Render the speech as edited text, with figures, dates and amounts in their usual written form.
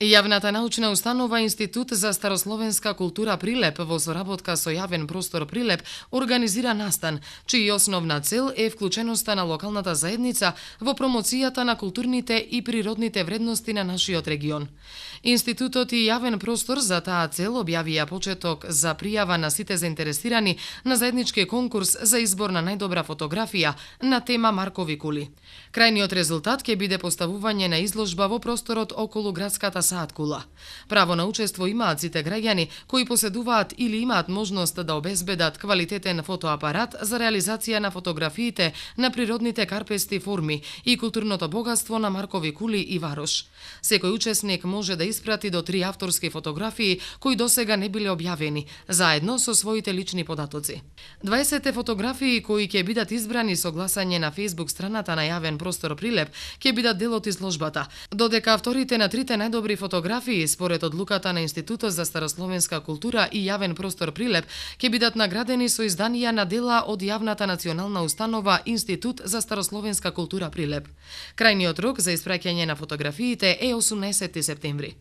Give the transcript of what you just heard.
Јавната научна установа Институт за старословенска култура Прилеп во соработка со Јавен простор Прилеп организира настан, чиј основна цел е вклученоста на локалната заедница во промоцијата на културните и природните вредности на нашиот регион. Институтот и Јавен простор за таа цел објавија почеток за пријава на сите заинтересирани на заеднички конкурс за избор на најдобра фотографија на тема Маркови кули. Крајниот резултат ќе биде поставување на изложба во просторот околу градската Саат Кула. Право на учество имаат сите граѓани кои поседуваат или имаат можност да обезбедат квалитетен фотоапарат за реализација на фотографиите на природните карпести форми и културното богатство на Маркови кули и Варош. Секој учесник може да испрати до 3 авторски фотографии кои досега не биле објавени, заедно со своите лични податоци. 20 фотографии кои ќе бидат избрани со гласање на Facebook страната на Јавен простор Прилеп ќе бидат дел од изложбата, додека авторите на трите најдобри фотографии според одлуката на Институтот за старословенска култура и Јавен простор Прилеп ќе бидат наградени со изданија на дела од Јавната национална установа Институт за старословенска култура Прилеп. Крајниот рок за испраќање на фотографиите е 18 септември.